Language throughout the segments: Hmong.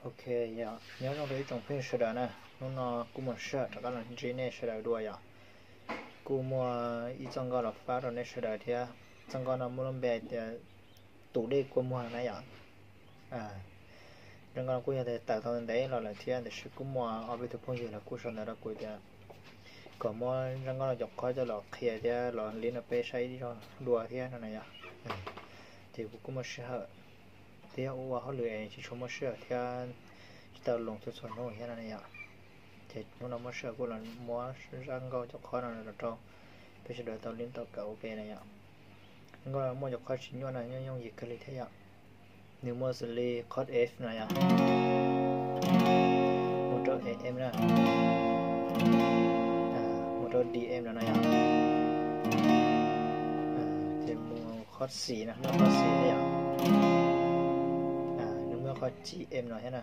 Ok, yog nyob zoo rau ib tsoom phooj ywg sawv daws na, hnub no kuj muaj sij hawm rov qab los ntsib nej sawv daws dua yom. Kuj muaj ib txoj nkauj los fab rau nej sawv daws thiab. Txoj nkauj no muaj lub npe hais tias tus dej kua muag na yom. Txoj nkauj no kuj yog tias tawm tau ntev los lawm thiab, tiam sis kuj muaj ob peb tug phooj ywg los kuj sau ntawv rau kuv tias kom muab txoj nkauj no cov qhov coj los qhia thiab los li no peb saib ib zaug dua thiab no na yom. Ces kuv kuj muaj sij hawm thiab ua hauj lwm es tsis tshua muaj sij hawm thiab tsis tau loos txhua txhua hnub thiab no na yom. Ces hnub no muaj sij hawm kuj los muab txoj nkauj cov qhov no los rau peb sawv daws tau li tau kawm ua ke na yom. Nkauj no muaj cov qhov tsis nyuaj na, nyob yooj yim kawg li thiab yom. Nws muaj xws li qhov F no yom, mus rau A M na, mus rau D M no na yom, ces mus qhov xis na, muaj qhov xis thiab yom, nws muaj qhov G M no thiab na.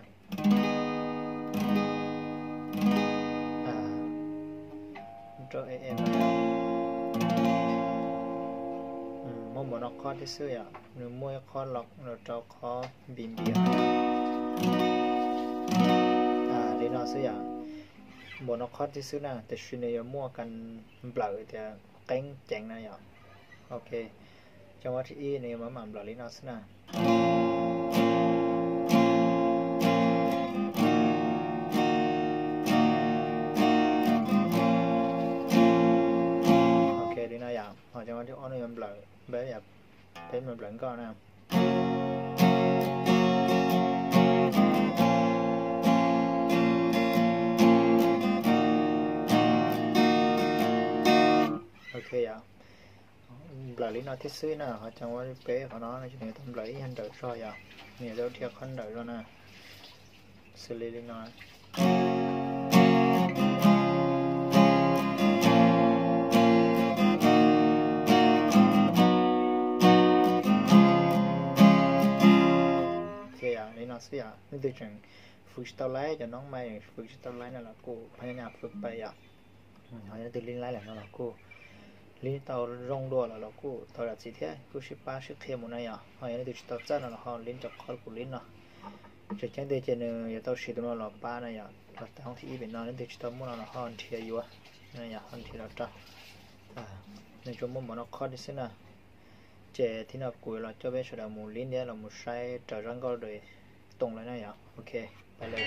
Rau A M no, muaj npaum no qhov thiab xwb yom, nws muaj ib qhov los rau qhov B M B li no xwb yom. Npaum no qhov thiab xwb na, tiam sis nws yuav muaj kas nplawm tias qeeb ceev na yom. Ok, cov qhov thib ib nws yuav mam mam nplawm li no xwb na. Ok, li no yom, ho cov qhov thib ob no yuav nplawm, peb mus nplawm nkauj na. Ok yom, nplawm li no thiab xwb na, ho cov peb qhov no nws yuav tau nplawm ib yam nrawm zog yom, nws yuav tau dhia qhov nrawm zog na, xws li li no. Ok, li no xwb yom, leej twg tseem fwv tsis tau laib, cov noob mas fwv tsis tau laib no los kuj phaj nyaj fwv pais yom. Ho yog leej twg li laib lawm no los kuj li tau zoo dua los los kuj tau zam txim thiab, kuj sib pab sib qhia mus na yom. Ho yog leej twg tsis tau txawj no los ho li cov qhov kuv li no. Tseem ceeb tiag ces nws yuav tau siv tus no los pab na yom, los tau hoob thib ib pem no, leej twg tsis tau muaj no los ho nrhiav yuav, ho nrhiav los rau. Nws tsuas muaj npaum no qhov thiab xwb na. Ces thib no kuv yuav los coj peb sawv daws mus li thiab los mus saib raws zaj nkauj de toom lawm na yom. Ok, pais lawm.